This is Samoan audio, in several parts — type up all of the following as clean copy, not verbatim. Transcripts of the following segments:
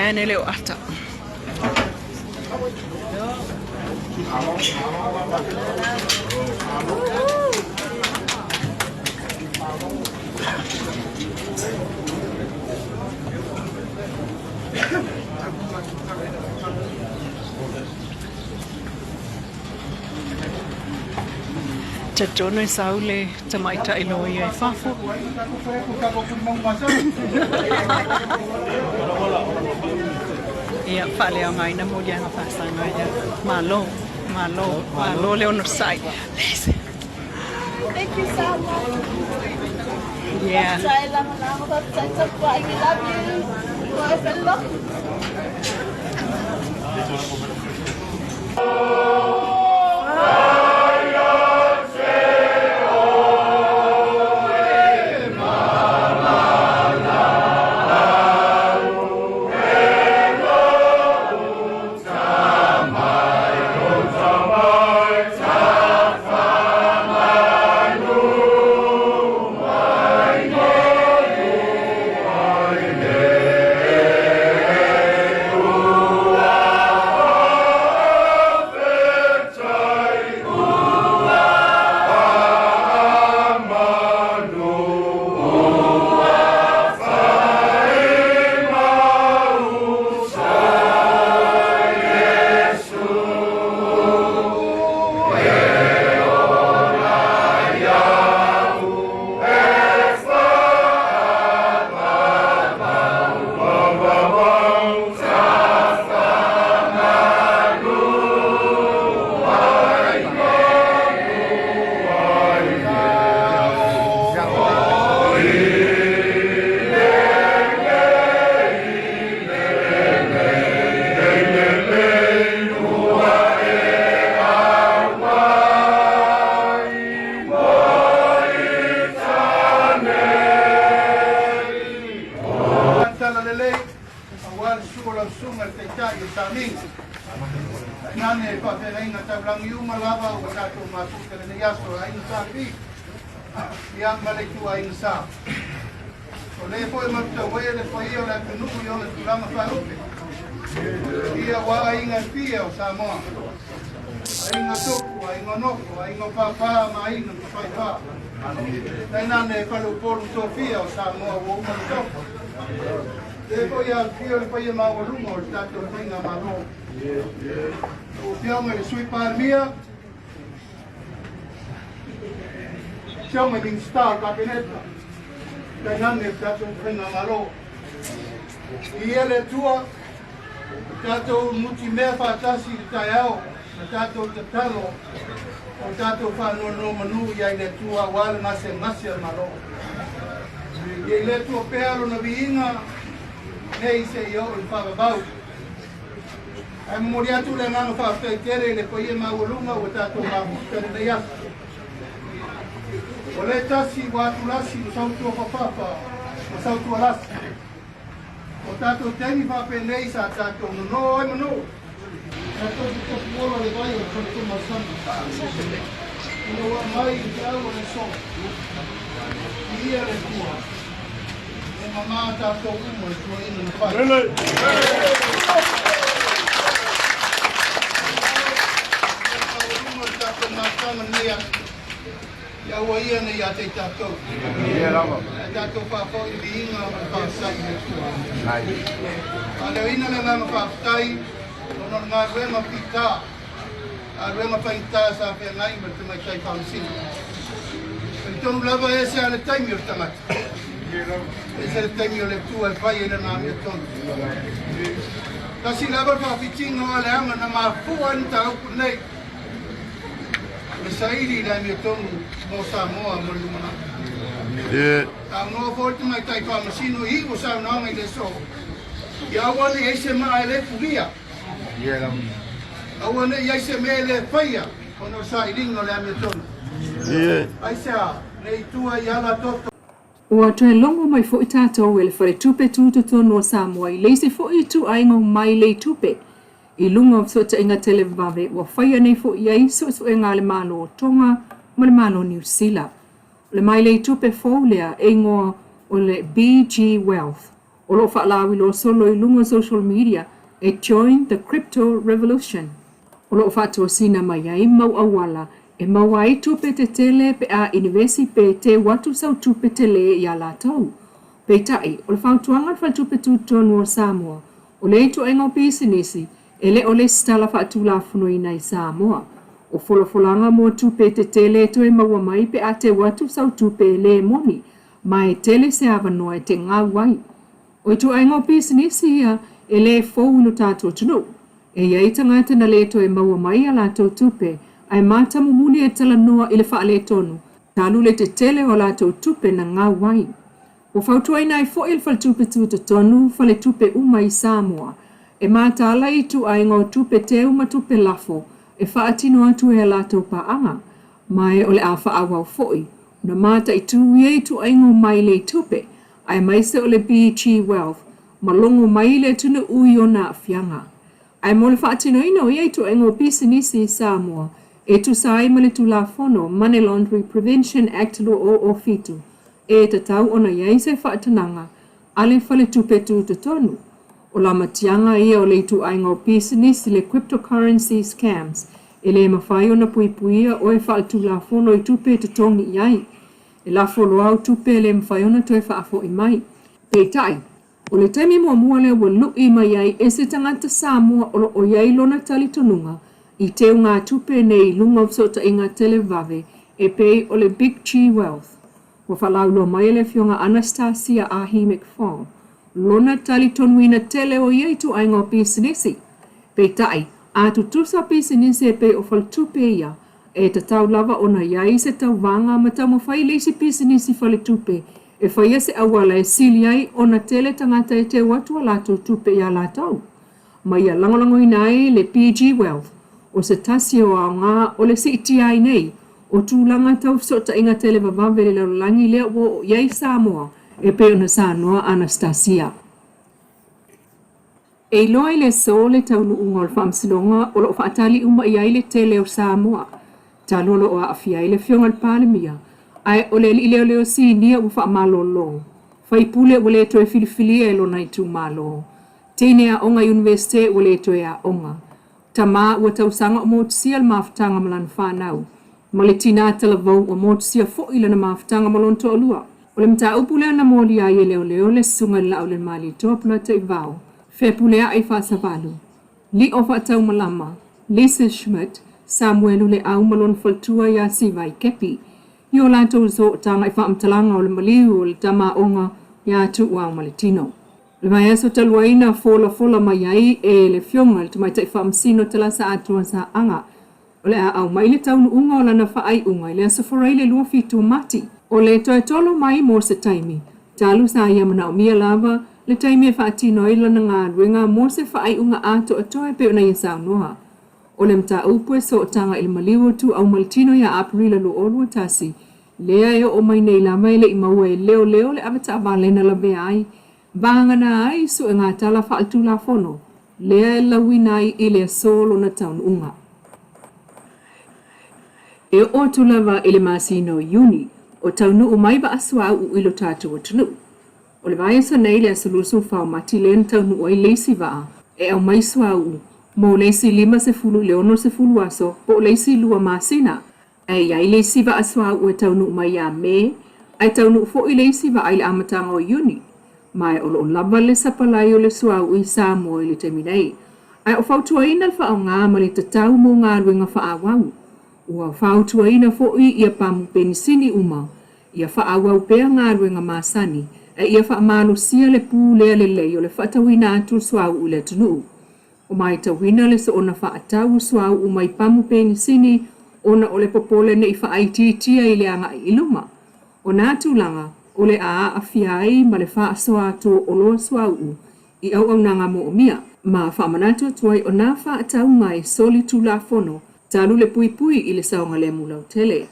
Man e le o ata. Talitonu e sau le tamaitai loia i fafo. Ia, faaleaogaina moliaga faasaga ia. Malo, malo, malo le onosai. Listen. Thank you, Samoa. Yeah. Faafetai lagolago, faafetai tapuai. We love you. Ua Talalelei, aua le susu o lau susuga i le Taitai o Samiga. Tainane e faafeagaiga taulagi uma lava ua tatou mafuta i lenei aso e Aiga Sa Levi, ia ma le ituaiga sa. O le foi e malutauaia le paia o le atunuu i ona tulaga faalupe. Ia ua aiga e fia o Samoa. Aiga tupu, aiga nofo, aiga pāpā ma aiga mafaifa. Tainane e faleupolu tofia o Samoa ua uma ona tofa. Le foi afifio le paia maualuga o le tatou faigamalo. Lau Afioga i le Sui Palemia, Afioga i Minisita o le Kapeneta, tainane le tatou faigamalo. Viia le Atua, ua tatou nutimea faatasi i le taeao ma tatou tatalo o tatou faanonomanu i ai le Atua aua le gasegase o le Malo. Ia i le Atua pea lona viiga nei seia oo i le faavavau. Ae momoli atu le agaga faafetai tele i le paia maualuga ua tatou mafuta i lenei aso. O le tasi ua atulasi ma sautua fafafa ma sautua lasi. O tatou taimi faapenei sa tatou nono ai manu. Tatou te tofuola le vai o le faletumalasami. Ina ua aumai i le feau o le aso. Viia le Atua. E mamā tatou uma i tuuaiga na fai. Maualuga o le tatou mafutaga lenei aso. Ia aua ia ne i ia te i tatou. Ae tatou faafoi le viiga ma le faafetai i le Atua. Faaleoina le agaga faafetai ona o le galuega fita, galuega faigata sa feagai ma le tamaitai faamasino. Talitonu lava e ese lava le taimi o le tagata, ese le taimi o le Atua e fai ai lana amiotonu. Tasi lava le faafitiga o aleaga na mafua ai le mataupu lenei. O le saili i le amiotonu mo Samoa mo le lumanai. Saunoa foi le tamaitai faamasino i iu o saunoaga i le aso, ia aua ne i ai se maa e le pulia, aua ne i ai se mea e le faia ona o le sailiga o le amiotonu. Aisea? Ne i tua i ala toto. Ua toe logo mai foi tatou e le Faletupe Tutotonu o Samoa i le isi foi ituaiga o mailei tupe I luga o fesootaiga televavave ua faia nei foi i ai suesuega a le Malo o Tonga ma le Malo o Niu Sila. O le mailei tupe fou lea e igoa o le BG Wealth. O lo o faalauiloa solo i luga o social media e Join the Crypto Revolution. O lo o faatosina mai ai mau auala e maua ai tupe tetele pe a inivesi pe teu atu sau tupe tele iā latou. Peitai, o le fautuaga a le Faletupe Tutotonu o Samoa, o lea ituaiga o pisinisi e le o lesitala faatulafonoina i Samoa. O folafolaga mo tupe tetele e toe maua mai pe a teu atu sau tupe e le moni, ma e tele se avanoa e te gau ai. O ituaiga o pisinisi ia e le fou i lo tatou atunuu. E i ai tagata na le toe maua mai a latou tupe ae matamumuli e talanoa i le faaletonu talu le tetele o a latou tupe na gau ai. Ua fautuaina ai foi e le Faletupe Tutotonu faletupe uma i Samoa e mataala i ituaiga o tupe teu ma tupe lafo e faatino atu e a latou paaga, ma e o le a faaauau foi ona mataitū ia ituaiga o mailei tupe, aemaise o le BG Wealth, ma logo mai le atunuu i ona aafiaga. Ae mo le faatinoina o ia ituaiga o pisinisi i Samoa e tusa ai ma le Tulafono Money Laundry Prevention Act 2007, e tatau ona i ai se faatanaga a le Faletupe Tutotonu. O lamatiaga ia o le ituaiga o pisinisi le cryptocurrency scams e le mafai ona puipuia oe faaletulafono i tupe e totogi i ai. E lafo loa au tupe e le mafai ona toe faafoi mai. Peitai, o le taimi muamua lea ua lui mai ai e se tagata Samoa o lo o i ai lona talitonuga i teugatupe nei i luga o fesootaiga televave e pei o le Big G Wealth. Ua faalauiloa mai e le Afioga Anastasia Ahi McFall lona talitonuina tele o ia ituaiga o pisinisi. Peitai, a tutusa pisinisi e pei o faletupe ia, e tatau lava ona i ai se tauvaga ma taumafai le isi pisinisi faletupe e faia se auala e sili ai ona tele tagata e teu atu a latou tupe iā latou ma ia lagolagoina ai le PG Wealth. O se tasi o aoga o le siitia ai nei o tulaga tau fesootaiga televavave i le lalolagi lea ua oo i ai Samoa e pei ona saunoa Anastasia. E iloa i le aso le taunuuga o le Faamasinoga o lo o faatali uma i ai le tele o Samoa talu o lo o aafia ai le Afioga i le Palemia, ae o le alii leoleo sinia ua faamalolo, faipule ua le toe filifilia e lona itumalo, teine aoga Iunivesite ua le toe aoga, tama ua tausaga o motusia le mafutaga ma lana fanau, ma le tinā talavou ua motusia foi lana mafutaga ma lona toalua. O le mataupu lea na molia ai e leoleo le Susuga i le Laaulialemalietoa Polataivao, Fepuleai Faasavalu, Lio Faataumalama, Lisa Schmidt, Samuelu Leau ma lona faletua ia Sivai Kepi, i o latou sootaga i faamatalaga o le maliu o le tama aoga ia Tuuau Maletino. O le vaiaso talu ai na folafola mai ai e le Afioga i le Tamaitai Faamasino Talasa Atoa Saaga O le a aumai le taunuuga o lana faaiuga i le Aso Faraile 27 o Mati. O le toe tolo mai mo se taimi, talu sa ia manaomia lava le taimi e faatino ai lana galuega mo se faaiuga atoatoa e pei ona ia saunoa. O le mataupu e sootaga i le maliu o Tuuau Maletino ia Aperila 2021, lea e oo mai nei lava e le i maua e leoleo le avetaavale na lavea ai Vagana ai suegatala faaletulafono lea e lauina ai i le aso lona taunuuga. E oo atu lava i le masina o Iuni, o taunuu mai vaa suauu i lo tatou atunuu. O le vaiaso nei le aso 24 o Mati lea na taunuu ai le isi vaa e aumai suauu mo le isi 50 i le 60 aso po o le isi lua masina. Ae i ai le isi vaa suauu e taunuu mai ia Me, ae taunuu foi le isi vaa i le amataga o Iuni. Ma o lo o lava le sapalai o le suauu i Samoa i le taimi nei. Ae o fautuaina le faaaoga ma le tatau mo galuega faaauau. Ua fautuaina foi ia pamu penisini uma ia faaauau pea galuega masani, ae ia faamalosia le pulea lelei o le faatauina atu o suauu i le atunuu. Ua maitauina le soona faatau o suauu mai pamu penisini ona o le popole ne i faaitiitia i le agai i luma. O nā tulaga o le a aafia ai ma le faasoa atu o oloa suauu i auaunaga moomia, ma faamanatu atu ai o nā faatauga e soli tulafono talu le puipui i le saogalemu lautele.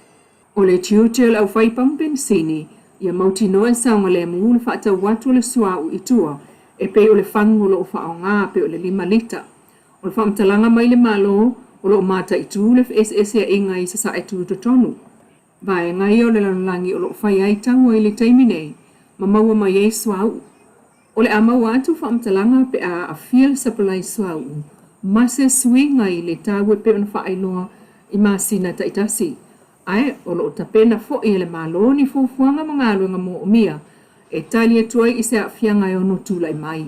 O le tiute o le aufai pamu penisini ia mautinoa e saogalemu le faatau atu o le suauu i tua e pei o le fagu o lo o faaaoga pei o le lima lita. O le faamatalaga mai le Malo o lo o mataitu le feeseeseaiga i Sasae tutotonu. Vaega ia o le lalolagi o lo o fai ai taua i le taimi nei ma maua mai ai suauu. O le a maua atu faamatalaga pe a aafia le sapalai suauu ma se suiga i le tau e pei ona faailoa i masina taitasi, ae o lo o tapena foi e le Malo ni fuafuaga ma galuega moomia e tali atu ai i se aafiaga e ono tulai mai.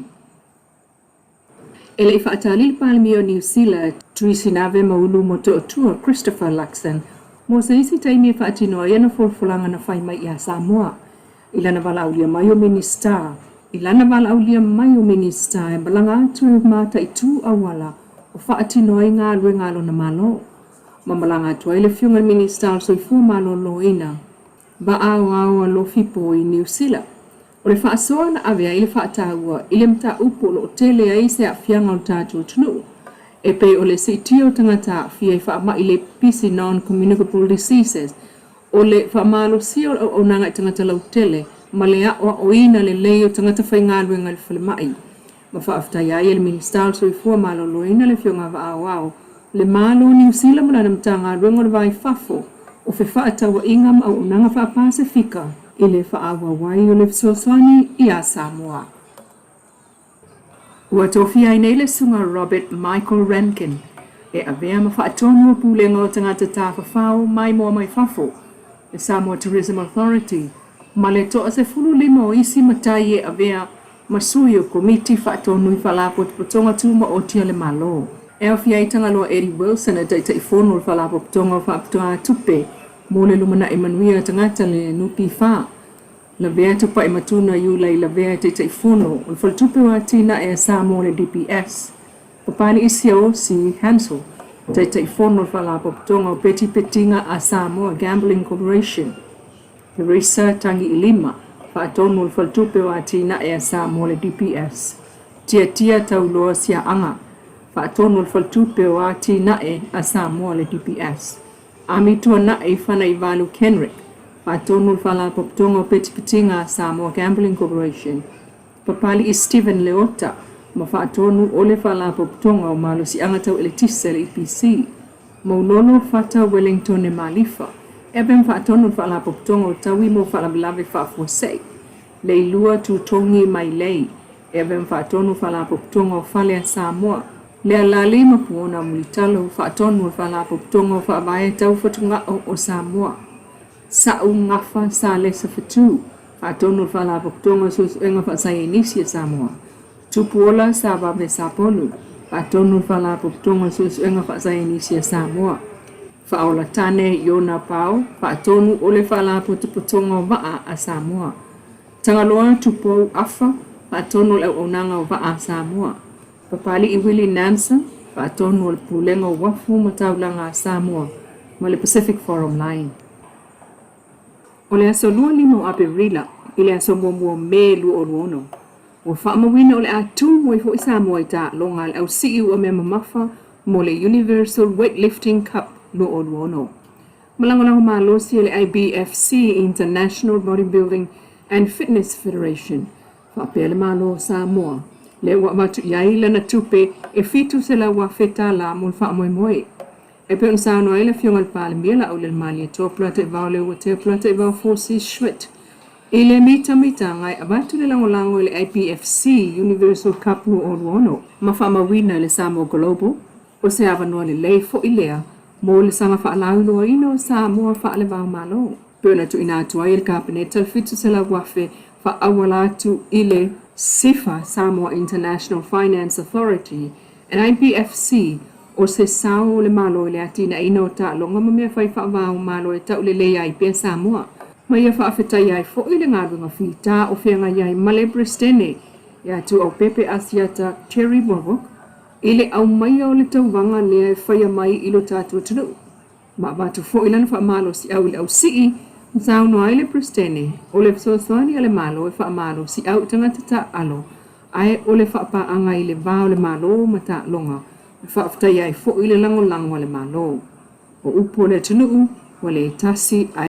E le i faatali le Palemia o Niu Sila, Tuisinave Maulu Motootua Christopher Luxon, mo se isi taimi e faatino ai ana folafolaga na fai mai ia Samoa i lana valaaulia mai o Minisita i lana valaaulia mai o Minisita e malaga atu e mataitu auala o faatino ai galuega a lona Malo, ma malaga atu ai le Afioga i le Minisita o le Soifua Maloloina, Vaa Aoao Alofi Po i Niu Sila. O le faasoa na ave ai le faataua i le mataupu o lo o tele ai se aafiaga o le tatou atunuu, e pei o le siitia o tagata aafia i faamai le pipisi non-communicable diseases, o le faamalosia o le auaunaga i tagata lautele ma le aoaoina lelei o tagata faigaluega i le falemai. Ma faafetaia ai e le Minisita o le Soifua Maloloina le Afioga Vaa Aoao le Malo o Niu Sila ma lana Matagaluega o le Va i Fafo o Fefaatauaiga ma Auaunaga Faa-Pasefika i le faaauau ai o le fesoasoani iā Samoa. Ua tofia ai nei le Susuga Robert Michael Rankin e avea ma faatonu o Pulega o Tagata Tafafao Maimoa Mai Fafo, le Samoa Tourism Authority, ma le 15 o isi matai e avea ma sui o Komiti Faatonu i Faalapotopotoga Tumaoti a le Malo. E aofia ai Tagaloa Eddie Wilson e Taitaifono o le Faalapotopotoga o Faapitoa Tupe mo le Lumanai Manuia o Tagata le NPF, Lavea Tupaimatuna Iulai Lavea e Taitaifono o le Faletupe o Atinae a Samoa le DBS, Papali'i Siaosi Hansel, Taitaifono o le Faalapotopotoga o Petipetiga a Samoa Gambling Corporation, Theresa Tagiilima, Faatonu o le Faletupe o Atinae a Samoa le DBS, Tiatia Tauloa Siaaga, Faatonu o le Faletupe o Atinae a Samoa le DBS, Ami Tuanai Fanaivalu Kenrick, Faatonu o le Faalapotopotoga o Petipetiga a Samoa Gambling Corporation, Papali'i Stephen Leota, ma Faatonu o le Faalapotopotoga o Malosiaga Tau Eletise le EPC, Maulolo Fata Wellingtone Malifa, e avea ma Faatonu o le Faalapotopotoga o Taui mo Faalavelave Faafuasei, Leilua Tutogi Mailei, e avea ma Faatonu o le Faalapotopotoga o Fale a Samoa, Lealali ma Puona Mulitalo, Faatonu o le Faalapotopotoga o Faavae Tau Fatugao o Samoa, Sa'u Gafa Salesa Fetu, Faatonu o le Faalapotopotoga o Suesuega Faasaienisi a Samoa, Tupuola Savave Sapolu, Faatonu o le Faalapotopotoga o Suesuega Faasaienisi a Samoa, Faaola Tane Iona Pao, Faatonu o le Faalapotopotoga o Vaa a Samoa, Tagaloa Tupou Afa, Faatonu o le Auaunaga o Vaa a Samoa, Papali'i Willie Nansa, Faatonu o le Pulega o Uafu ma Taulaga a Samoa ma le Pacific Forum Line. O le aso 25 o Aperila i le aso 1 o Me 2026, ua faamauina o le a tumu ai foi Samoa i taaloga a le au sii uamea mamafa mo le Universal Weightlifting Cup 2026. Ma lagolago malosi e le IBFC, International Bodybuilding and Fitness Federation, faapea le Malo o Samoa, lea ua avatu i ai lana tupe e $700,000 mo le faamoemoe. E pei ona saunoa ai le Afioga i le Palemia Laaulialemalietoa Polataivao Leuatea Polataivao Fosi Schmidt i le mitamitaga e avatu le lagolago i le IBFC Universal Cup 2026 ma faamauina i le Samoa Global, o se avanoa lelei foi lea mo le saga faalauiloaina o Samoa faale-va-o-Malo. Pei ona tuuina atu ai e le Kapeneta le $700,000 faaauala atu i le SIFA, Samoa International Finance Authority, NIPFC, o se sao o le Malo i le atinaeina o taaloga ma mea fai faava-o-Malo e taulelei ai pea Samoa, ma ia faafetaia ai foi le galuega fita o feagai ai ma le Peresetene ia Tuaupepe Asiata Terry Bobok i le aumaia o le tauvaga lea e faia mai i lo tatou atunuu. Ma avatu foi lana faamalosiau i le ausii, ma saunoa ai le Peresetene, o le fesoasoani a le Malo e faamalosiau i tagata taaalo, ae o le faapaaga i le va o le Malo ma taaloga, e faafetaia ai foi le lagolago a le Malo. O upu a le atunuu, ua le tasi ae.